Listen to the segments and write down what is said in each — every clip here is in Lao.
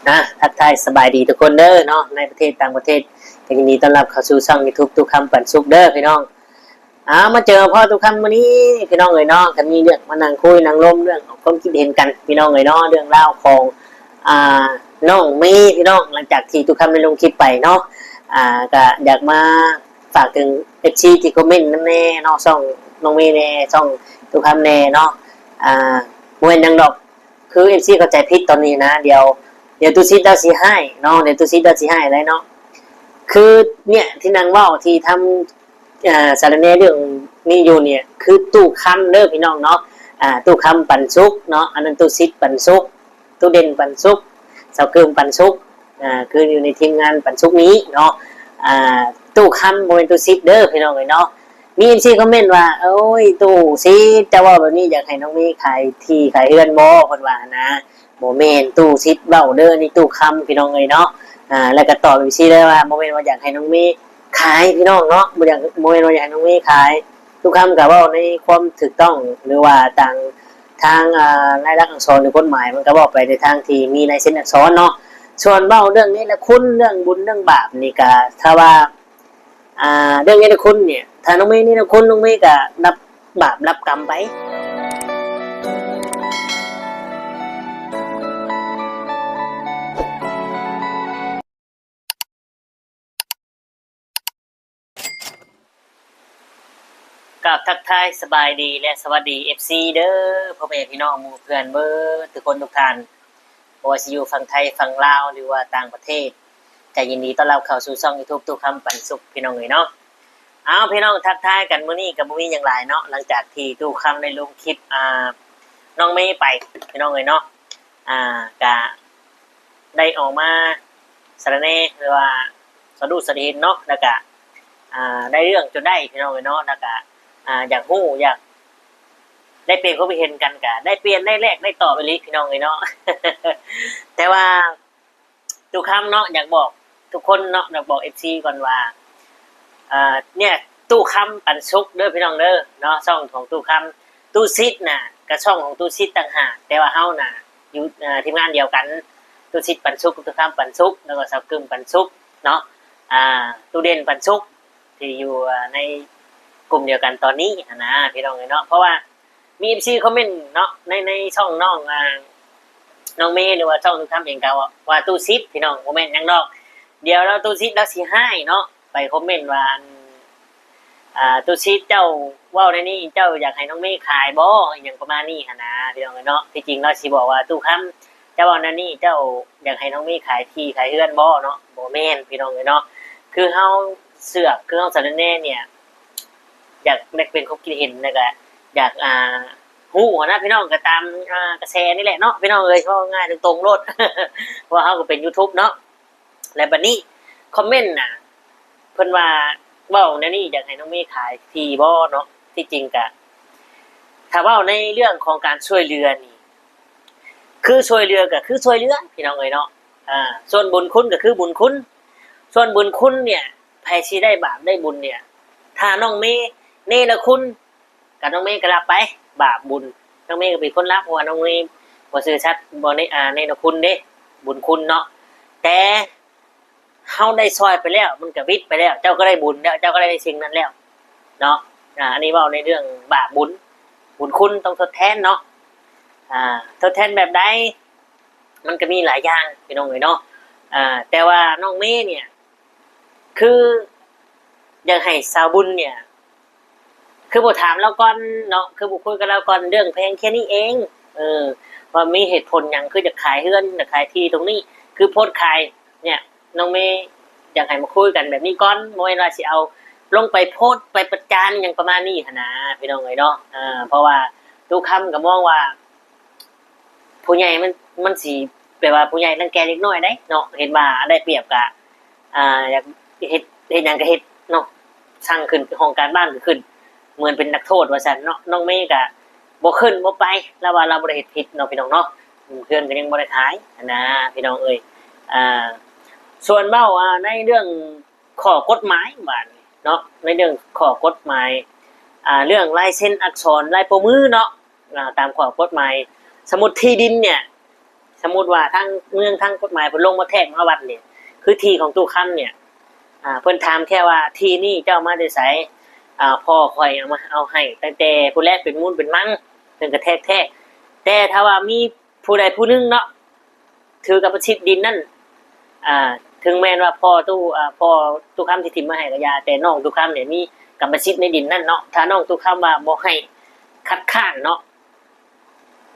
ອ່ະ ທັກທາຍສະບາຍດີທຸກຄົນເດີເນາະ ໃນປະເທດຕ່າງປະເທດ ກໍຍິນດີຕ້ອນຮັບເຂົ້າສູ່ຊ່ອງຢູທູບ ຕູ້ຄຳປັນສຸກເດີພີ່ນ້ອງ. ອ່າ ມາເຈີມາພໍ້ຕູ້ຄຳມື້ນີ້ພີ່ນ້ອງເອີຍເນາະ ກໍມີເລື່ອງມານັ່ງຄຸຍນັ່ງລົມເລື່ອງຄວາມຄິດເຫັນກັນພີ່ນ້ອງເອີຍເນາະ ເລື່ອງລາວຂອງ ອ່າ ນ້ອງເມພີ່ນ້ອງ ຫຼັງຈາກທີ່ຕູ້ຄຳໄດ້ລົງຄລິບໄປເນາະ ອ່າ ກໍຢາກມາຝາກເຖິງເອັຟຊີທີ່ຄອມເມັນນຳແດ່ເນາະ ຊ່ອງນ້ອງເມແດ່ ຊ່ອງຕູ້ຄຳແດ່ເນາະ ອ່າ ບໍ່ແມ່ນຫຍັງດອກ ຄືເອັຟຊີເຂົ້າໃຈຜິດຕອນນີ້ນະ ດຽວ ດຽວຕູ້ຊິດລາວຊິຮ້າຍເນາະ ດຽວຕູ້ຊິດລາວຊິຮ້າຍໄດ໋ເນາະ ຄືເນຍທີ່ນັ່ງເວົ້າທີ່ທຳ ອ່າ ສາລະແນເລື່ອງນີ້ຢູ່ເນຍ ຄືຕູ້ຄຳເດີພີ່ນ້ອງເນາະ ອ່າ ຕູ້ຄຳປັນສຸກເນາະ ອັນນັ້ນຕູ້ຊິດປັນສຸກ ຕູ້ເດັ່ນປັນສຸກ ສາວກຶມປັນສຸກ ອ່າ ຄືຢູ່ໃນທີມງານປັນສຸກນີ້ເນາະ ອ່າ ຕູ້ຄຳບໍ່ແມ່ນຕູ້ຊິດເດີພີ່ນ້ອງເອີຍເນາະ. ມີເອັຟຊີຄອມເມັນວ່າ ໂອ້ຍ ຕູ້ຊິດ ເຈົ້າເວົ້າແບບນີ້ຢາກໃຫ້ນ້ອງເມຂາຍທີ່ຂາຍເຮືອນບໍ່ ເພິ່ນວ່ານະ. ບໍ່ແມ່ນ ຕູ້ຊິດເວົ້າເດີ ນີ້ຕູ້ຄຳພີ່ນ້ອງເອີຍເນາະ ອ່າ ແລ້ວກໍຕອບເອັຟຊີເລີຍວ່າ ບໍ່ແມ່ນວ່າຢາກໃຫ້ນ້ອງເມຂາຍພີ່ນ້ອງເນາະ ບໍ່ຢາກ ບໍ່ແມ່ນວ່າຢາກໃຫ້ນ້ອງເມຂາຍ ຕູ້ຄຳກໍເວົ້າໃນຄວາມຖືກຕ້ອງ ຫຼືວ່າຕາມທາງ ອ່າ ລາຍລັກອັກສອນ ຫຼືກົດໝາຍ ມັນກໍເວົ້າໄປໃນທາງທີ່ມີລາຍເຊັນອັກສອນເນາະ. ສ່ວນເວົ້າເລື່ອງເນລະຄຸນ ເລື່ອງບຸນເລື່ອງບາບນີ້ກໍ ຖ້າວ່າ ອ່າ ເລື່ອງເນລະຄຸນເນຍ ຖ້ານ້ອງເມເນລະຄຸນ ນ້ອງເມກໍຮັບບາບຮັບກຳໄປ. ກາບທັກທາຍສະບາຍດີ ແລະ ສະຫວັດດີເອັຟຊີເດີ ພໍ່ແມ່ພີ່ນ້ອງໝູ່ເພື່ອນເບິດທຸກຄົນທຸກທ່ານ ບໍ່ວ່າຊິຢູ່ຝັ່ງໄທ ຝັ່ງລາວ ຫຼືວ່າຕ່າງປະເທດ ກໍຍິນດີຕ້ອນຮັບເຂົ້າສູ່ຊ່ອງຢູທູບ ຕູ້ຄຳປັນສຸກ ພີ່ນ້ອງເອີຍເນາະ. ເອົາ ພີ່ນ້ອງ ທັກທາຍກັນມື້ນີ້ກໍບໍ່ມີຫຍັງຫຼາຍເນາະ ຫຼັງຈາກທີ່ຕູ້ຄຳໄດ້ລົງຄລິບ ອ່າ ນ້ອງເມໄປ ພີ່ນ້ອງເອີຍເນາະ ອ່າ ກະໄດ້ອອກມາສາລະແນ ຫຼືວ່າສະດຸດສະເຫັນເນາະ ແລ້ວກະ ອ່າ ໄດ້ເລື່ອງຈົນໄດ້ ພີ່ນ້ອງເອີຍເນາະ ແລ້ວກະ ອ່າ ຢາກຮູ້ ຢາກແລກປ່ຽນຄວາມຄິດເຫັນກັນ ກະໄດ້ປ່ຽນ ໄດ້ແລກ ໄດ້ຕອບອີ່ຫຼີ ພີ່ນ້ອງເອີຍເນາະ ແຕ່ວ່າ ຕູ້ຄຳເນາະ ຢາກບອກທຸກຄົນເນາະ ຢາກບອກເອັຟຊີກ່ອນວ່າ ເອີ ເນຍ ຕູ້ຄຳປັນສຸກເດີພີ່ນ້ອງເດີເນາະ ຊ່ອງຂອງຕູ້ຄຳ ຕູ້ຊິດນະ ກະຊ່ອງຂອງຕູ້ຊິດຕ່າງຫາກ ແຕ່ວ່າເຮົານະຢູ່ ເອີ ທີມງານດຽວກັນ ຕູ້ຊິດປັນສຸກ ຕູ້ຄຳປັນສຸກ ແລ້ວກໍສາວກຶມປັນສຸກເນາະ ອ່າ ຕູ້ເດັ່ນປັນສຸກ ທີ່ຢູ່ ເອີ ໃນກຸ່ມດຽວກັນຕອນນີ້ຫັ້ນນະ ພີ່ນ້ອງເອີຍເນາະ ເພາະວ່າ ມີເອັຟຊີຄອມເມັນເນາະ ໃນ ໃນຊ່ອງນ້ອງ ອ່າ ນ້ອງເມ ຫຼືວ່າຊ່ອງຕູ້ຄຳເອງກໍວ່າຕູ້ຊິດ ພີ່ນ້ອງ ບໍ່ແມ່ນຫຍັງດອກ ດຽວລາວຕູ້ຊິດລາວຊິຮ້າຍເນາະ ໄປຄອມເມັນວ່າ ອ່າ ຕູ້ຊິດ ເຈົ້າເວົ້າແນວນີ້ ເຈົ້າຢາກໃຫ້ນ້ອງເມຂາຍບໍ່ ອີ່ຫຍັງປະມານນີ້ຫັ້ນນະ ພີ່ນ້ອງເອີຍເນາະ. ທີ່ຈິງລາວຊິບອກວ່າ ຕູ້ຄຳ ເຈົ້າເວົ້າແນວນີ້ ເຈົ້າຢາກໃຫ້ນ້ອງເມຂາຍທີ່ຂາຍເຮືອນບໍ່ເນາະ ບໍ່ແມ່ນ ພີ່ນ້ອງເອີຍເນາະ ຄືເຮົາເຊືອກ ຄືເຮົາສາລະແນເນຍ ຢາກແລກປ່ຽນຄວາມຄິດເຫັນ ແລ້ວກະຢາກ ອ່າ ຮູ້ຫັ້ນນະພີ່ນ້ອງ ກໍຕາມ ອ່າ ກະແສນີ້ແຫຼະເນາະພີ່ນ້ອງເອີຍ ເວົ້າງ່າຍໆ ຕົງໆໂລດ ເພາະວ່າເຮົາກໍເປັນຢູທູບເນາະ. ແລ້ວບັດນີ້ຄອມເມັນນະ ເພິ່ນວ່າເວົ້າແນວນີ້ ຢາກໃຫ້ນ້ອງເມຂາຍທີ່ບໍ່ເນາະ ທີ່ຈິງກະ ຖ້າເວົ້າໃນເລື່ອງຂອງການຊ່ວຍເຫຼືອນີ້ ຄືຊ່ວຍເຫຼືອກໍຄືຊ່ວຍເຫຼືອ ພີ່ນ້ອງເອີຍເນາະ ອ່າ ສ່ວນບຸນຄຸນກໍຄືບຸນຄຸນ ສ່ວນບຸນຄຸນເນຍ ໃຜຊິໄດ້ບາບໄດ້ບຸນເນຍ ຖ້ານ້ອງເມເນລະຄຸນ ກໍນ້ອງເມກໍຮັບໄປ ບາບບຸນ ນ້ອງເມກໍເປັນຄົນຮັບ ເພາະວ່ານ້ອງເມບໍ່ຊື່ສັດ ບໍ່ເນ ອ່າ ເນລະຄຸນເດ້ ບຸນຄຸນເນາະ ແຕ່ ເຮົາໄດ້ຊ່ອຍໄປແລ້ວ ມັນກໍວິດໄປແລ້ວ ເຈົ້າກໍໄດ້ບຸນແລ້ວ ເຈົ້າກໍໄດ້ໃນສິ່ງນັ້ນແລ້ວເນາະ ອ່າ ອັນນີ້ເວົ້າໃນເລື່ອງບາບບຸນ ບຸນຄຸນຕ້ອງທົດແທນເນາະ ອ່າ ທົດແທນແບບໃດ ມັນກໍມີຫຼາຍຢ່າງພີ່ນ້ອງເອີຍເນາະ ອ່າ ແຕ່ວ່ານ້ອງເມເນຍ ຄືຢາກໃຫ້ສາວບຸນເນຍ ຄືບໍ່ຖາມລາວກ່ອນເນາະ ຄືບໍ່ຄຸຍກັບລາວກ່ອນ ເລື່ອງແພງແຄ່ນີ້ເອງ ເອີ ວ່າມີເຫດຜົນຫຍັງ ຄືຈະຂາຍເຮືອນ ຈະຂາຍທີ່ຕົງນີ້ ຄືໂພດຂາຍເນຍ ນ້ອງເມຢາກໃຫ້ມາຄຸຍກັນແບບນີ້ກ່ອນ ບໍ່ແມ່ນວ່າຊິເອົາລົງໄປໂພດ ໄປປະຈານຫຍັງປະມານນີ້ຫັ້ນນາ ພີ່ນ້ອງເອີຍເນາະ ເພາະວ່າຕູ້ຄຳກໍມອງວ່າ ຜູ້ໃຫຍ່ມັນ ມັນຊິແບບວ່າຜູ້ໃຫຍ່ລັງແກເດັກນ້ອຍໄດ໋ເນາະ ເຫັນວ່າໄດ້ປຽບກະ ອ່າ ຢາກເຮັດ ເຮັດຫຍັງກະເຮັດເນາະ ສັ່ງຂຶ້ນຫ້ອງການບ້ານກະຂຶ້ນ ເໝືອນເປັນນັກໂທດວ່າຊັ້ນເນາະ ນ້ອງເມກະບໍ່ຂຶ້ນບໍ່ໄປ ລາວວ່າລາວບໍ່ໄດ້ເຮັດຜິດເນາະ ພີ່ນ້ອງເນາະ ເຮືອນກະຍັງບໍ່ໄດ້ຂາຍຫັ້ນນາ ພີ່ນ້ອງເອີຍ ອ່າ ສ່ວນເວົ້າ ອ່າ ໃນເລື່ອງ ຂໍ້ກົດໝາຍບາດນີ້ເນາະ ໃນເລື່ອງຂໍ້ກົດໝາຍ ອ່າ ເລື່ອງລາຍເຊັນອັກສອນລາຍໂປ້ມືເນາະ ອ່າ ຕາມຂໍ້ກົດໝາຍ ສົມມຸດທີ່ດິນເນຍ ສົມມຸດວ່າທາງເມືອງ ທາງກົດໝາຍເພິ່ນລົງມາແທກມາວັດນີ້ ຄືທີ່ຂອງຕູ້ຄຳນີ້ ອ່າ ເພິ່ນຖາມແຄ່ວ່າ ທີ່ນີ້ເຈົ້າເອົາມາແຕ່ໃສ? ອ່າ ພໍ່ຂ້ອຍເອົາມາ ເອົາໃຫ້ຕັ້ງແຕ່ພຸ້ນແຫຼະ ເປັນມູນເປັນມັງ ເພິ່ນກໍແທກແທ້. ແຕ່ຖ້າວ່າມີຜູ້ໃດຜູ້ໜຶ່ງເນາະ ຖືກຳມະສິດດິນນັ້ນ ອ່າ ເຖິງແມ່ນວ່າພໍ່ຕູ້ ອ່າ ພໍ່ຕູ້ຄຳທີ່ຖິ້ມມາໃຫ້ກໍຢ່າ ແຕ່ນ້ອງຕູ້ຄຳນີ້ມີກຳມະສິດໃນດິນນັ້ນເນາະ. ຖ້ານ້ອງຕູ້ຄຳວ່າບໍ່ໃຫ້ ຄັດຄ້ານເນາະ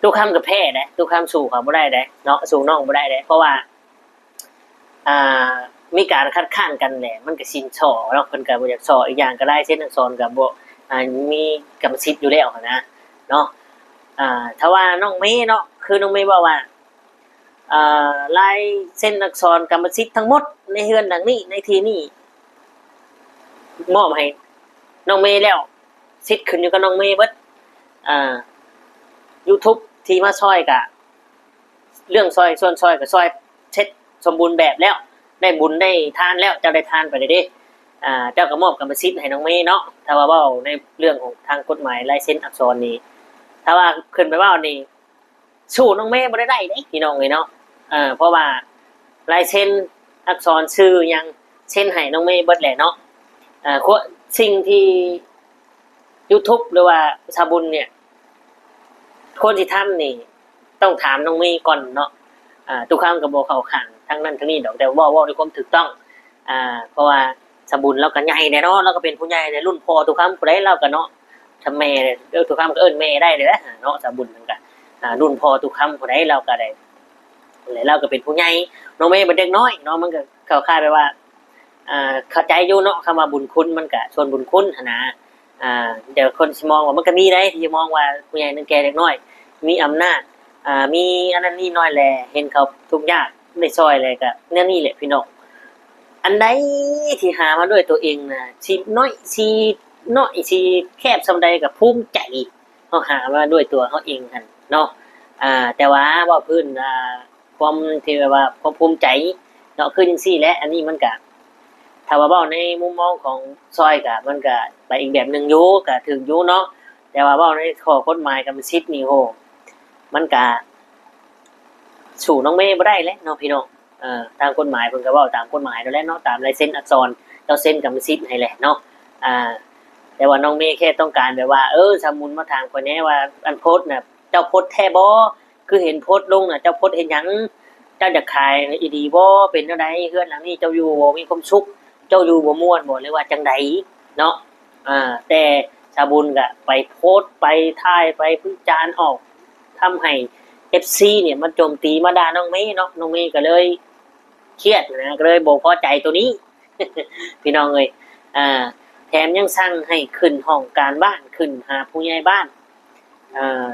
ຕູ້ຄຳກໍແພ້ເດ້, ຕູ້ຄຳສູ້ເຂົາບໍ່ໄດ້ເດ້ເນາະ, ສູ້ນ້ອງບໍ່ໄດ້ເດ້ ເພາະວ່າ ອ່າ ມີການຄັດຄ້ານກັນແຫຼະ ມັນກໍສິນສໍ້ເນາະ, ເພິ່ນກໍບໍ່ຢາກສໍ້. ອີກຢ່າງກໍລາຍເຊັນອັກສອນກໍບໍ່ ອ່າ ມີກຳມະສິດຢູ່ແລ້ວຫັ້ນນະເນາະ. ອ່າ ຖ້າວ່ານ້ອງເມເນາະ ຄືນ້ອງເມເວົ້າວ່າ ອ່າ ລາຍເຊັນອັກສອນກຳມະສິດທັງໝົດໃນເຮືອນຫຼັງນີ້ ໃນທີ່ນີ້ ມອບໃຫ້ນ້ອງເມແລ້ວ, ສິດຂຶ້ນຢູ່ກັບນ້ອງເມເບິດ. ອ່າ ຢູທູບທີ່ມາຊ່ອຍກະ ເລື່ອງຊ່ອຍ ສ່ວນຊ່ອຍກໍຊ່ອຍເສັດສົມບູນແບບແລ້ວ, ໄດ້ບຸນໄດ້ທານແລ້ວ, ເຈົ້າໄດ້ທານໄປແລ້ວເດ້. ອ່າ ເຈົ້າກໍມອບກຳມະສິດໃຫ້ນ້ອງເມເນາະ. ຖ້າວ່າເວົ້າໃນເລື່ອງຂອງທາງກົດໝາຍລາຍເຊັນອັກສອນນີ້ ຖ້າວ່າຂຶ້ນໄປເວົ້ານີ້ ສູ້ນ້ອງເມບໍ່ໄດ້ໄດ້ເດ້ພີ່ນ້ອງເອີຍເນາະ. ເອີ ເພາະວ່າລາຍເຊັນອັກສອນຊື່ຫຍັງເຊັນໃຫ້ນ້ອງເມເບິດແຫຼະເນາະ. ເອີ ຄວນ ສິ່ງທີ່ຢູທູບ ຫຼືວ່າຊາບຸນເນຍ ຄວນຊິທຳນີ້ຕ້ອງຖາມນ້ອງເມກ່ອນເນາະ. ອ່າ ຕູ້ຄຳກໍບໍ່ເຂົ້າຂ້າງທາງນັ້ນທາງນີ້ດອກ ແຕ່ເວົ້າ ເວົ້າດ້ວຍຄວາມຖືກຕ້ອງ. ອ່າ ເພາະວ່າຊາບຸນລາວກໍໃຫຍ່ແລ້ວເນາະ, ລາວກໍເປັນຜູ້ໃຫຍ່ແລ້ວ ລຸ້ນພໍ່ຕູ້ຄຳຜູ້ໃດ ລາວກໍເນາະ ທຳແມ່ ເອີ້ນຕູ້ຄຳກໍເອີ້ນແມ່ໄດ້ເດ້ເນາະ. ຊາບຸນມັນກໍ ອ່າ ລຸ້ນພໍ່ຕູ້ຄຳຜູ້ໃດ ລາວກໍໄດ້ ແລະ ລາວກໍເປັນຜູ້ໃຫຍ່, ນ້ອງເມເປັນເດັກນ້ອຍເນາະ, ມັນກໍເຂົ້າຂ່າຍແບບວ່າ ອ່າ ເຂົ້າໃຈຢູ່ເນາະ, ຄຳວ່າບຸນຄຸນມັນກະສ່ວນບຸນຄຸນຫັ້ນນະ. ອ່າ ແຕ່ຄົນຊິມອງວ່າ ມັນກະມີໃດທີ່ມອງວ່າຜູ້ໃຫຍ່ນັ້ນແກ່ເດັກນ້ອຍ ມີອຳນາດ ອ່າ ມີອັນນັ້ນນີ້ໜ້ອຍແຫຼະ ເຫັນເຂົາທຸກຍາກໄດ້ຊ່ອຍແຫຼະ ກະແນວນີ້ແຫຼະພີ່ນ້ອງ. ອັນໃດທີ່ຫາມາດ້ວຍຕົວເອງນະ ຊິນ້ອຍ ຊິນ້ອຍ ຊິແຄບສ່ຳໃດກະພູມໃຈ ເຮົາຫາມາດ້ວຍຕົວເຮົາເອງຫັ້ນເນາະ. ອ່າ ແຕ່ວ່າເວົ້າພື້ນ ອ່າ ຄວາມທີ່ແບບວ່າຄວາມພູມໃຈເນາະ ຄືຈັ່ງຊີ້ແຫຼະ. ອັນນີ້ມັນກະ ຖ້າວ່າເວົ້າໃນມຸມມອງຂອງຊອຍກະ ມັນກະໄປອີກແບບໜຶ່ງຢູ່ ກະຖືກຢູ່ເນາະ, ແຕ່ວ່າເວົ້າໃນຂໍ້ກົດໝາຍກຳມະສິດນີ້ ໂອ້ ມັນກະສູ້ນ້ອງເມບໍ່ໄດ້ແຫຼະເນາະພີ່ນ້ອງ. ເອີ ທາງກົດໝາຍເພິ່ນກະເວົ້າຕາມກົດໝາຍນັ້ນແຫຼະເນາະ, ຕາມລາຍເຊັນອັກສອນ ເຈົ້າເຊັນກຳມະສິດໃຫ້ແຫຼະເນາະ. ອ່າ ແຕ່ວ່ານ້ອງເມແຄ່ຕ້ອງການແບບວ່າ ເອີ ຊາບຸນມາຖາມຂ້ອຍແດ່ວ່າ ອັນໂພສນະ ເຈົ້າໂພສແທ້ບໍ່? ຄືເຫັນໂພສລົງນະ ເຈົ້າໂພສເຮັດຫຍັງ? ເຈົ້າຢາກຂາຍອີ່ຫຼີບໍ່? ເປັນແນວໃດ? ເຮືອນຫຼັງນີ້ເຈົ້າຢູ່ບໍ່ມີຄວາມສຸກ? ເຈົ້າຢູ່ບໍ່ມ່ວນບໍ່ ຫຼືວ່າຈັ່ງໃດເນາະ? ອ່າ ແຕ່ຊາບຸນກະໄປໂພສ ໄປຖ່າຍ ໄປວິຈານອອກ ທຳໃຫ້ເອັຟຊີເນຍມາໂຈມຕີມາດ່ານ້ອງເມເນາະ, ນ້ອງເມກະເລີຍຄຽດນະ ກະເລີຍບໍ່ພໍໃຈໂຕນີ້ ພີ່ນ້ອງເອີຍ. ອ່າ ແຖມຍັງສັ່ງໃຫ້ຂຶ້ນຫ້ອງການບ້ານ ຂຶ້ນຫາຜູ້ໃຫຍ່ບ້ານ. ອ່າ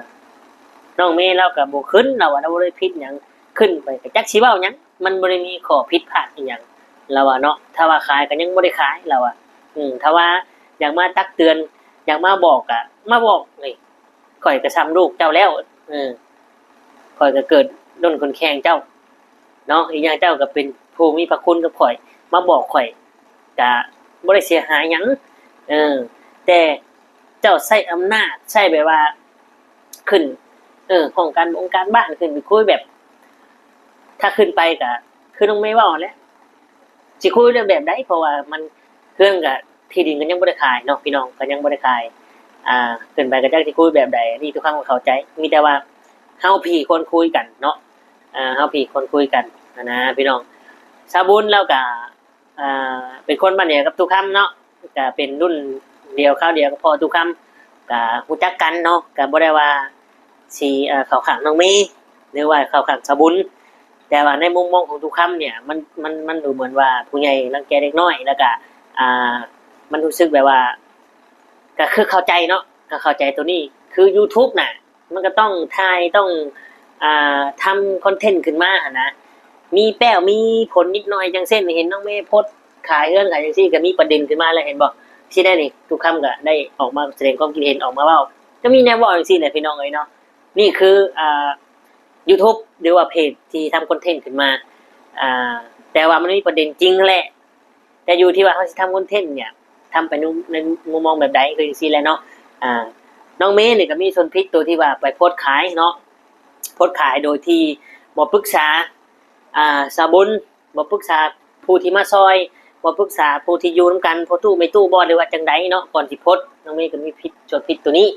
ນ້ອງເມລາວກະບໍ່ຂຶ້ນ ລາວວ່າລາວບໍ່ໄດ້ຜິດຫຍັງ, ຂຶ້ນໄປກະຈັກຊິເວົ້າຫຍັງ ມັນບໍ່ໄດ້ມີຂໍ້ຜິດພາດອີ່ຫຍັງ ລາວວ່າເນາະ. ຖ້າວ່າຂາຍກະຍັງບໍ່ໄດ້ຂາຍ ລາວວ່າ. ອືມ ຖ້າວ່າຢາກມາຕັກເຕືອນ ຢາກມາບອກກະມາບອກເລີຍ, ຂ້ອຍກະຊ່ຳລູກເຈົ້າແລ້ວ. ເອີ ຂ້ອຍກະເກີດລົ້ນຂົນແຂ້ງເຈົ້າເນາະ, ອີກຢ່າງເຈົ້າກະເປັນຜູ້ມີພະຄຸນກັບຂ້ອຍ ມາບອກຂ້ອຍກະບໍ່ໄດ້ເສຍຫາຍຫຍັງ. ເອີ ແຕ່ເຈົ້າໃຊ້ອຳນາດ ໃຊ້ແບບວ່າ ຂຶ້ນ ເອີ ຫ້ອງການ ອົງການບ້ານ ຂຶ້ນໄປຄຸຍແບບ ຖ້າຂຶ້ນໄປກະຄືນ້ອງເມເວົ້າຫັ້ນແຫຼະ ຊິຄຸຍເລື່ອງແບບໃດ ເພາະວ່າມັນ ເຮືອນກະ ທີ່ດິນກະຍັງບໍ່ໄດ້ຂາຍເນາະພີ່ນ້ອງ ກະຍັງບໍ່ໄດ້ຂາຍ. ອ່າ ຂຶ້ນໄປກະຈັກຊິຄຸຍແບບໃດ ອັນນີ້ທຸກຄົນກະເຂົ້າໃຈ ມີແຕ່ວ່າເຮົາຜີຄວນຄຸຍກັນເນາະ. ອ່າ ເຮົາຜີຄວນຄຸຍກັນຫັ້ນນະພີ່ນ້ອງ. ຊາບຸນລາວກະ ອ່າ ເປັນຄົນບ້ານດຽວກັບຕູ້ຄຳເນາະ ກະເປັນລຸ້ນດຽວຄາວດຽວກັບພໍ່ຕູ້ຄຳ ກະຮູ້ຈັກກັນເນາະ ກະບໍ່ໄດ້ວ່າຊິ ເອີ ເຂົ້າຂ້າງນ້ອງເມ ຫຼືວ່າເຂົ້າຂ້າງຊາບຸນ. ແຕ່ວ່າໃນມຸມມອງຂອງຕູ້ຄຳເນຍ ມັນ ມັນ ມັນດູເໝືອນວ່າຜູ້ໃຫຍ່ລັງແກເດັກນ້ອຍ ແລ້ວກະ ອ່າ ມັນຮູ້ສຶກແບບວ່າ ກະຄືເຂົ້າໃຈເນາະ ກະເຂົ້າໃຈໂຕນີ້ ຄືຢູທູບນະ ມັນກະຕ້ອງຖ່າຍ ຕ້ອງ ອ່າ ທຳຄອນເທັນຂຶ້ນມາຫັ້ນນະ ມີແປ້ວມີຜົນນິດໜ້ອຍ. ຢ່າງເຊັ່ນ ເຫັນນ້ອງເມໂພສຂາຍເຮືອນຂາຍຫຍັງຊີ້ ກະມີປະເດັນຂຶ້ນມາແລ້ວ ເຫັນບໍ່? ຊີ້ໄດ້ນີ້ ຕູ້ຄຳກະໄດ້ອອກມາສະແດງຄວາມຄິດເຫັນ ອອກມາເວົ້າ ກະມີແນວເວົ້າຈັ່ງຊີ້ແຫຼະພີ່ນ້ອງເອີຍເນາະ. ນີ້ຄື ອ່າ ຢູທູບ ຫຼືວ່າເພຈທີ່ທຳຄອນເທັນຂຶ້ນມາ ອ່າ ແຕ່ວ່າມັນມີປະເດັນຈິງຫັ້ນແຫຼະ ແຕ່ຢູ່ທີ່ວ່າເຮົາຊິທຳຄອນເທັນເນຍ ທຳໄປໃນ ໃນມຸມມອງແບບໃດ ຄືຈັ່ງຊີ້ແຫຼະເນາະ. ອ່າ ນ້ອງເມນີ້ກະມີສ່ວນຜິດໂຕທີ່ວ່າໄປໂພສຂາຍເນາະ ໂພສຂາຍໂດຍທີ່ ບໍ່ປຶກສາ ອ່າ ສາວບຸນ ບໍ່ປຶກສາຜູ້ທີ່ມາຊ່ອຍ ບໍ່ປຶກສາຜູ້ທີ່ຢູ່ນຳກັນ ພໍ່ຕູ້ແມ່ຕູ້ບໍ່ ຫຼືວ່າຈັ່ງໃດເນາະ ກ່ອນຊິໂພສ. ນ້ອງເມກໍມີຜິດສ່ວນຜິດໂຕນີ້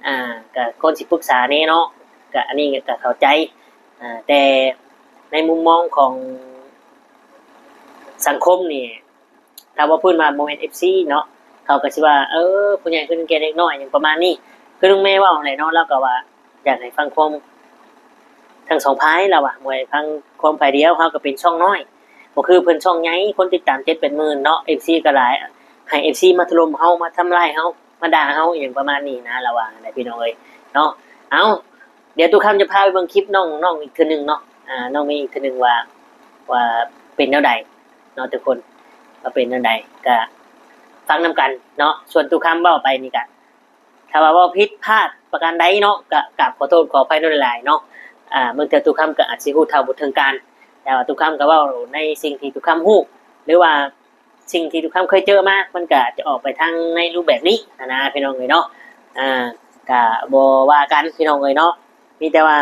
ອ່າ ກໍຄວນຊິປຶກສາແດ່ເນາະ ກໍອັນນີ້ກໍເຂົ້າໃຈ ອ່າ ແຕ່ໃນມຸມມອງຂອງສັງຄົມນີ້ ຖ້າວ່າເພິ່ນວ່າບໍ່ແມ່ນເອັຟຊີເນາະ ເຂົາກໍຊິວ່າ ເອີ ຜູ້ໃຫຍ່ຂຶ້ນແກ່ເດັກນ້ອຍ ຫຍັງປະມານນີ້. ຄືນ້ອງເມເວົ້າຫັ້ນແຫຼະເນາະ ລາວກໍວ່າຢາກໃຫ້ຟັງຄວາມທັງສອງຝ່າຍ ລາວວ່າ ບໍ່ໃຫ້ຟັງຄວາມຝ່າຍດຽວ. ເຮົາກໍເປັນຊ່ອງນ້ອຍ ບໍ່ຄືເພິ່ນຊ່ອງໃຫຍ່ ຄົນຕິດຕາມເຈັດແປດໝື່ນເນາະ ເອັຟຊີກໍຫຼາຍ ໃຫ້ເອັຟຊີມາຖະຫຼົ່ມເຮົາ ມາທຳລາຍເຮົາ ມາດ່າເຮົາ ອີ່ຫຍັງປະມານນີ້ນະ ລາວວ່າຫັ້ນແຫຼະ ພີ່ນ້ອງເອີຍເນາະ. ເອົາ ດຽວຕູ້ຄຳຈະພາໄປເບິ່ງຄລິບນ້ອງ ນ້ອງອີກເທື່ອໜຶ່ງເນາະ ອ່າ ນ້ອງເມອີກເທື່ອໜຶ່ງວ່າ ວ່າເປັນແນວໃດເນາະທຸກຄົນ ວ່າເປັນແນວໃດ ກະຟັງນຳກັນເນາະ. ສ່ວນຕູ້ຄຳເວົ້າໄປນີ້ກະ ຖ້າວ່າເວົ້າຜິດພາດປະການໃດເນາະ ກະກາບຂໍໂທດຂໍອະໄພນຳຫຼາຍໆເນາະ. ອ່າ ບາງເທື່ອຕູ້ຄຳກະອາດຊິຮູ້ເທົ່າບໍ່ເຖິງການ ແຕ່ວ່າຕູ້ຄຳກະເວົ້າໃນສິ່ງທີ່ຕູ້ຄຳຮູ້ ຫຼືວ່າ ສິ່ງທີ່ຕູ້ຄຳເຄີຍເຈີມາ ມັນກະຈະອອກໄປທາງໃນຮູບແບບນີ້ຫັ້ນນະ ພີ່ນ້ອງເອີຍເນາະ. ອ່າ ກະບໍ່ວ່າກັນ ພີ່ນ້ອງເອີຍເນາະ ມີແຕ່ວ່າ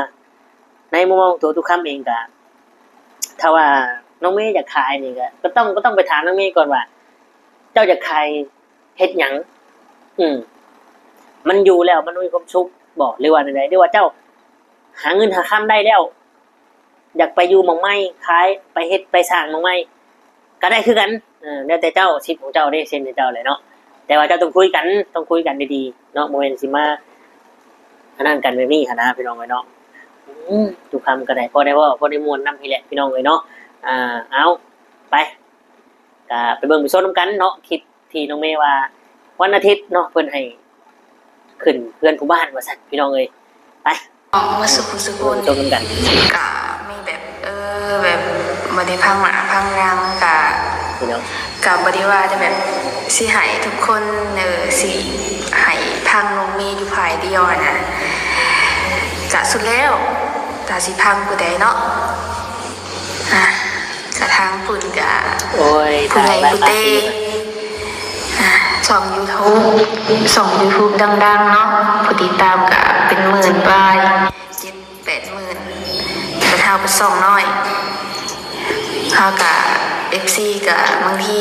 ໃນມຸມມອງຂອງຕົວຕູ້ຄຳເອງກະ ຖ້າວ່ານ້ອງເມຢາກຂາຍນີ້ກະ ກໍຕ້ອງ ກໍຕ້ອງໄປຖາມນ້ອງເມກ່ອນວ່າ ເຈົ້າຢາກຂາຍເຮັດຫຍັງ? ອືມ ມັນຢູ່ແລ້ວມັນມີຄວາມສຸກບໍ່ ຫຼືວ່າແນວໃດ ຫຼືວ່າເຈົ້າຫາເງິນຫາຄຳໄດ້ແລ້ວ ຢາກໄປຢູ່ໝ່ອງໃໝ່ ຂາຍ ໄປເຮັດໄປສ້າງໝ່ອງໃໝ່ກໍໄດ້ຄືກັນ. ເອີ ແລ້ວແຕ່ເຈົ້າ ສິດຂອງເຈົ້າເດ້ ເຊັ່ນໃຫ້ເຈົ້າແຫຼະເນາະ ແຕ່ວ່າເຈົ້າຕ້ອງຄຸຍກັນ ຕ້ອງຄຸຍກັນດີໆເນາະ ບໍ່ແມ່ນຊິມາອັນນັ້ນກັນແບບນີ້ຫັ້ນນະ ພີ່ນ້ອງເອີຍເນາະ. ອືມ ຕູ້ຄຳກໍໄດ້ ພໍໄດ້ເວົ້າ ພໍໄດ້ມ່ວນນຳນີ້ແຫຼະ ພີ່ນ້ອງເອີຍເນາະ. ອ່າ ເອົາ ໄປ ກໍໄປເບິ່ງໄປຊົມນຳກັນເນາະ ຄລິບ ທີ່ນ້ອງເມວ່າ ວັນອາທິດເນາະ ເພິ່ນໃຫ້ຂຶ້ນເຮືອນຜູ້ບ້ານວ່າຊັ້ນ ພີ່ນ້ອງເອີຍ. ໄປ ເອົາ ມາສູ່ຜູ້ສູ່ຄົນ ໄປເບິ່ງໄປຊົມນຳກັນ ກະມີແບບ ເອີ ແບບບໍ່ໄດ້ພັງໜ້າພັງຫຼັງ ກະ ພີ່ນ້ອງ ກະບໍ່ໄດ້ວ່າແຕ່ແບບຊິໃຫ້ທຸກຄົນ ເອີ ຊິໃຫ້ພັງນ້ອງເມຢູ່ຝ່າຍດຽວຫັ້ນນະ ກະສຸດແລ້ວ ກະຊິພັງຜູ້ໃດເນາະ. ອ່ະ ກະທາງພຸ້ນກະ ໂອ້ຍ ຜູ້ໃຫຍ່ຜູ້ເຕ ຕາຍ ຕາຍ ອ່ະ ຊ່ອງຢູທູບ ຊ່ອງຢູທູບດັງໆເນາະ ຜູ້ຕິດຕາມກະເປັນໝື່ນປາຍ ເຈັດແປດໝື່ນ ບັດເຮົາກໍຊ່ອງນ້ອຍ ເຮົາກະ ເອັຟຊີ ກະບາງທີ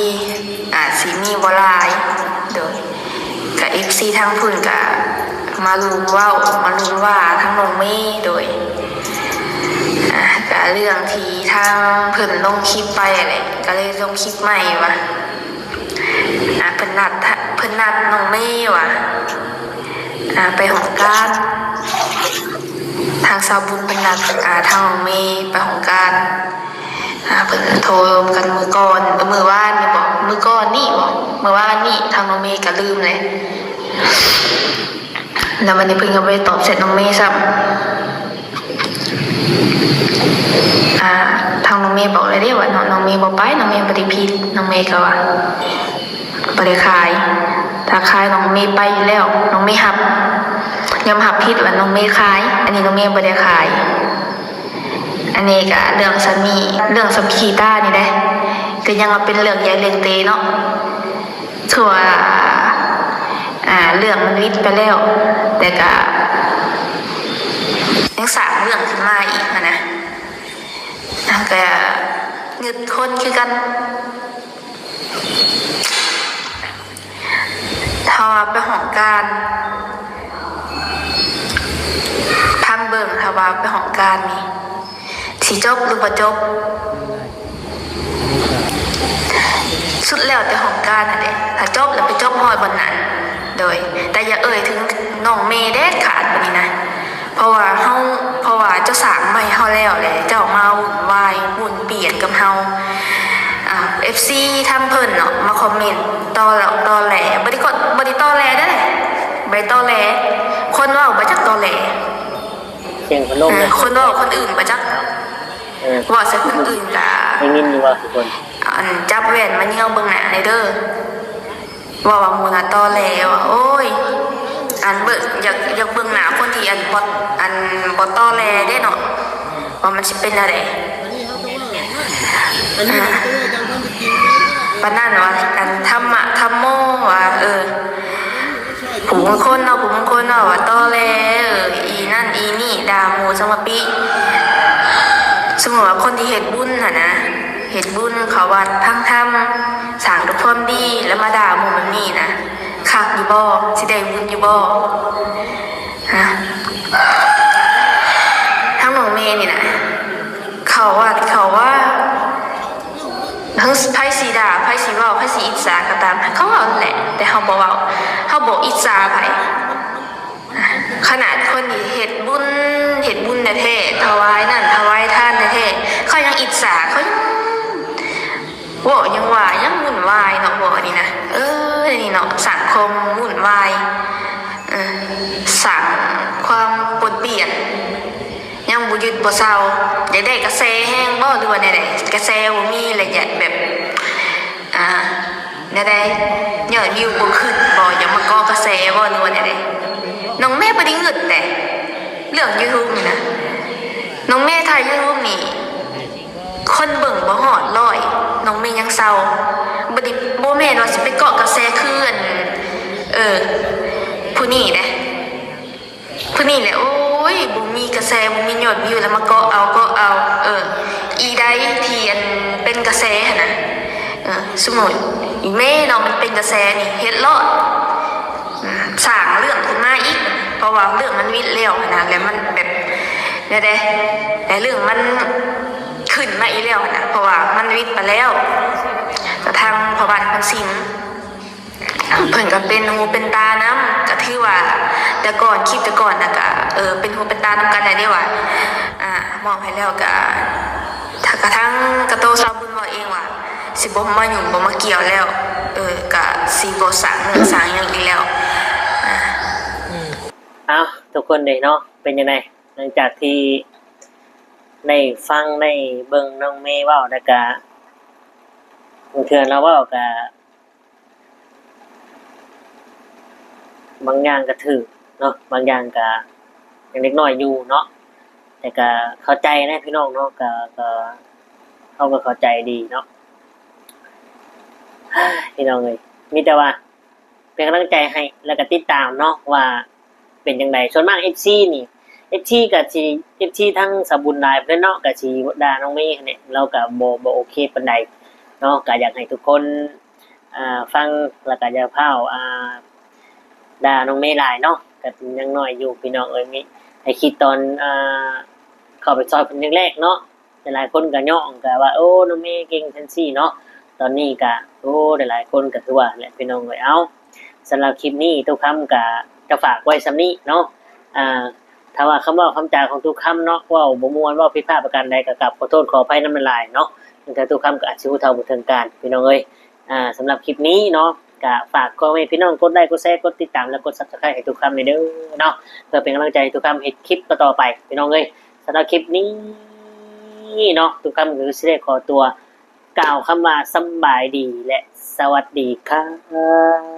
ອາດຊິມີບໍ່ຫຼາຍ ໂດຍ ກະເອັຟຊີທາງພຸ້ນກະມາລຸມເວົ້າ ມາລຸມວ່າທາງນ້ອງເມ ໂດຍ ອ່າ ກະເລື່ອງທີ່ທາງເພິ່ນລົງຄລິບໄປຫັ້ນແຫຼະ ກະເລີຍລົງຄລິບໃໝ່ວ່າ ອ່າ ເພິ່ນນັດ ເພິ່ນນັດນ້ອງເມວ່າ ອ່າ ໄປຫ້ອງການ ທາງສາວບຸນເພິ່ນນັດ ອ່າ ທາງນ້ອງເມໄປຫ້ອງການ ອ່າ ເພິ່ນໂທລົມກັນມື້ກ່ອນ ເອີ ມື້ວານນີ້ບໍ ມື້ກ່ອນນີ້ບໍ ມື້ວານນີ້ ທາງນ້ອງເມກໍລືມແຫຼະ ແລ້ວບັດນີ້ເພິ່ນກໍບໍ່ໄດ້ຕອບແຊັດນ້ອງເມຊ້ຳ ອ່າ ທາງນ້ອງເມບອກແລ້ວເດ້ວ່າ ນ້ອງ ນ້ອງເມບໍ່ໄປ ນ້ອງເມບໍ່ໄດ້ຜິດ ນ້ອງເມກໍວ່າບໍ່ໄດ້ຂາຍ ຖ້າຂາຍນ້ອງເມໄປຢູ່ແລ້ວ ນ້ອງເມຮັບ ຍອມຮັບຜິດວ່ານ້ອງເມຂາຍ ອັນນີ້ນ້ອງເມບໍ່ໄດ້ຂາຍ. ອັນນີ້ກະເລື່ອງສ່ຳນີ້ ເລື່ອງສ່ຳຂີ້ຕານີ້ເດ້ ກະຍັງວ່າເປັນເລື່ອງໃຫຍ່ເລື່ອງເຕເນາະ ຄືວ່າ ອ່າ ເລື່ອງມັນປິດໄປແລ້ວ ແຕ່ກະຍັງສ້າງເລື່ອງຂຶ້ນມາອີກຫັ້ນນະ ກະງຶດຄົນຄືກັນ. ຖ້າວ່າໄປຫ້ອງການ ພັງເບິ່ງ ຖ້າວ່າໄປຫ້ອງການນີ້ ຊິຈົບຫຼືບໍ່ຈົບ ສຸດແລ້ວແຕ່ຫ້ອງການຫັ້ນແຫຼະ ຖ້າຈົບແລ້ວໄປຈົບຮອດບ່ອນນັ້ນ ໂດຍ ແຕ່ຢ່າເອີ່ຍເຖິງນ້ອງເມເດັດຂາດ ບັດນີ້ນະ. ເພາະວ່າເຮົາ ເພາະວ່າເຈົ້າສ້າງໃໝ່ເຮົາແລ້ວແຫຼະ ເຈົ້າມາວຸ່ນວາຍປົນປ່ຽນກັບເຮົາ ອ່າ ເອັຟຊີທາງເພິ່ນເນາະ ມາຄອມເມັນຕໍ່ ຕໍແຫຼ ບໍ່ໄດ້ກໍ ບໍ່ໄດ້ຕໍແຫຼເດ້ ບໍ່ໄດ້ຕໍແຫຼ ຄົນເວົ້າບໍ່ຈັກຕໍແຫຼ ສຽງພັດລົມ ເອີ ນະ ຄົນເວົ້າຄົນອື່ນບໍ່ຈັກ ເອີ ເວົ້າໃສ່ຄົນອື່ນກະ ໄດ້ຍິນຢູ່ບໍ່ທຸກຄົນ ອັນ ຈັບແວ່ນມາເຍົວເບິ່ງໜ້າແດ່ເດີ. ເວົ້າວ່າໝູ່ນະຕໍແຫຼວ່າ ໂອ້ຍ ອັນເບິ່ງ ຢາກ ຢາກເບິ່ງໜ້າຄົນທີ່ອັນບໍ່ ອັນບໍ່ຕໍແຫຼເດ້ເນາະ ວ່າມັນຊິເປັນແນວໃດ ປານນັ້ນວ່າ ອັນທຳມະທຳໂມວ່າ ເອີ ຜູ້ບາງຄົນເນາະ ຜູ້ບາງຄົນເນາະວ່າຕໍແຫຼ ເອີ ອີນັ້ນອີນີ້ ດ່າໝູ່ສະມະປິ ສົມມຸດວ່າຄົນທີ່ເຮັດບຸນຫັ້ນນະ ເຮັດບຸນເຂົ້າວັດຟັງທຳ ສ້າງແຕ່ຄວາມດີ ແລ້ວມາດ່າໝູ່ແບບນີ້ນະ ຄັກຢູ່ບໍ່? ຊິໄດ້ບຸນຢູ່ບໍ່? ຮະ ທາງນ້ອງເມນີ້ນະ ເຂົ້າວັດເຂົ້າວາ ທັງໃຜຊິດ່າ ໃຜຊິເວົ້າ ໃຜຊິອິດສາກໍຕາມ ເຂົາເວົ້ານັ້ນແຫຼະ ແຕ່ເຮົາບໍ່ເວົ້າ ເຮົາບໍ່ອິດສາໃຜ. ຂະໜາດຄົນທີ່ເຮັດບຸນ ເຮັດບຸນແທ້ໆ ຖວາຍນັ້ນຖວາຍທານແທ້ໆ ເຂົາຍັງອິດສາ ເຂົາຍັງເວົ້າ ຍັງວ່າ ຍັງວຸ່ນວາຍເນາະ ເວົ້າອັນນີ້ນະ ເອີ ອັນນີ້ເນາະ ສ້າງຄວາມວຸ່ນວາຍ ເອີ ສ້າງຄວາມປົນປ່ຽນ ຍັງບໍ່ຢຸດບໍ່ເຊົາ ຢາກໄດ້ກະແສແຮງບໍ່ ຫຼືວ່າແນວໃດ? ກະແສບໍ່ມີ ແລະ ຢາກແບບ ອ່າ ແນວໃດ? ຍອດວິວບໍ່ຂຶ້ນບໍ່? ຢາກມາເກາະກະແສບໍ່ ຫຼືວ່າແນວໃດ? ນ້ອງເມບໍ່ໄດ້ງຶດເດ້ ເລື່ອງ YouTube ນີ້ນະ ນ້ອງເມຖ່າຍ YouTube ນີ້ ຄົນເບິ່ງບໍ່ຮອດຮ້ອຍ ນ້ອງເມຍັງເຊົາ ບໍ່ໄດ້ ບໍ່ແມ່ນວ່າຊິໄປເກາະກະແສຄືອັນ ເອີ ຜູ້ນີ້ເດ້ ຜູ້ນີ້ແຫຼະ ໂອ້ຍ ບໍ່ມີກະແສ ບໍ່ມີຍອດວິວ ແລ້ວມາເກາະເອົາ ເກາະເອົາ ເອີ ອີໃດທີ່ອັນເປັນກະແສຫັ້ນນະ ເອີ ສົມມຸດອີເມເນາະ ມັນເປັນກະແສນີ້ ເຮັດໂລດ ອືມ ສ້າງເລື່ອງຂຶ້ນມາອີກ ເພາະວ່າເລື່ອງມັນວິດແລ້ວຫັ້ນນະ ແລ້ວມັນແບບ ແນວໃດ ແລ້ວເລື່ອງມັນຂຶ້ນມາອີກແລ້ວຫັ້ນນະ ເພາະວ່າມັນວິດໄປແລ້ວ ກະທາງພໍ່ບ້ານຄົນສິງ ເພິ່ນກໍເປັນຫູເປັນຕານຳ ກໍຖືວ່າແຕ່ກ່ອນ ຄລິບແຕ່ກ່ອນນະ ກໍ ເອີ ເປັນຫູເປັນຕານຳກັນແຫຼະເດ້ວ່າ ອ່າ ມອບໃຫ້ແລ້ວກໍ ທາງ ກະທາງກະໂຕສາວບຸນເວົ້າເອງວ່າ ຊິບໍ່ມາຫຍຸ້ງບໍ່ມາກ່ຽວແລ້ວ ເອີ ກະຊິບໍ່ສ້າງເລື່ອງສ້າງຫຍັງອີກແລ້ວ ອ່າ ອືມ ເອົ້າ ທຸກຄົນເດ້ເນາະ ເປັນຈັ່ງໃດ ຫຼັງຈາກທີ່ໄດ້ຟັງໄດ້ເບິ່ງນ້ອງເມເວົ້າ ແລ້ວກະ ບາງເທື່ອລາວເວົ້າກະ ບາງຢ່າງກໍຖືກເນາະ ບາງຢ່າງກໍຍັງເດັກນ້ອຍຢູ່ເນາະ ແຕ່ກໍເຂົ້າໃຈນະພີ່ນ້ອງເນາະ ກໍ ກໍ ເຮົາກໍເຂົ້າໃຈດີເນາະ ພີ່ນ້ອງເອີຍ ມີແຕ່ວ່າເປັນກຳລັງໃຈໃຫ້ ແລ້ວກໍຕິດຕາມເນາະວ່າ ເປັນຈັ່ງໃດ ສ່ວນມາກເອັຟຊີນີ້ ເອັຟຊີກໍຊິ ເອັຟຊີທັງສາວບຸນຫຼາຍເພິ່ນເນາະ ກໍຊິດ່ານ້ອງເມຫັ້ນແຫຼະ ລາວກໍບໍ່ ບໍ່ໂອເຄປານໃດເນາະ ກໍຢາກໃຫ້ທຸກຄົນ ອ່າ ຟັງ ແລ້ວກໍຢ່າຟ້າວ ອ່າ ດ່ານ້ອງເມຫຼາຍເນາະ ກໍຍັງນ້ອຍຢູ່ພີ່ນ້ອງເອີຍ ມີໃຫ້ຄິດຕອນ ອ່າ ເຂົ້າໄປຊ່ອຍເພິ່ນແລກໆເນາະ ຫຼາຍໆຄົນກໍຍ້ອງ ກໍວ່າ ໂອ້ ນ້ອງເມເກັ່ງຈັ່ງຊີ້ເນາະ ຕອນນີ້ກໍ ໂອ້ ຫຼາຍໆຄົນກໍຄືວ່າແຫຼະພີ່ນ້ອງເອີຍ ເອົ້າ ສຳລັບຄລິບນີ້ ຕຸຄຳກໍຈະຝາກໄວ້ສ່ຳນີ້ເນາະ ອ່າ ຖ້າວ່າຄຳເວົ້າຄຳຈາຂອງຕຸຄຳເນາະ ເວົ້າບໍ່ມ່ວນ ເວົ້າຜິດພາດປະການໃດ ກໍກາບຂໍໂທດຂໍອະໄພນຳຫຼາຍໆເນາະ ບາງເທື່ອຕຸຄຳກໍອາດຊິຮູ້ເທົ່າບໍ່ເຖິງການ ພີ່ນ້ອງເອີຍ ອ່າ ສຳລັບຄລິບນີ້ເນາະ ກໍຝາກພໍ່ແມ່ພີ່ນ້ອງກົດໄລ ກົດແຊ ກົດຕິດຕາມ ແລະ ກົດ Subscribe ໃຫ້ຕຸຄຳແດ່ເດີເນາະ ເພື່ອເປັນກຳລັງໃຈໃຫ້ຕຸຄຳເຮັດຄລິບຕໍ່ໆໄປ ພີ່ນ້ອງເອີຍ ສຳລັບຄລິບນີ້ເນາະ ຕຸຄຳກໍຄືຊິໄດ້ຂໍຕົວ ກ່າວຄຳວ່າສຳບາຍດີ ແລະ ສະຫວັດດີຄ່າ.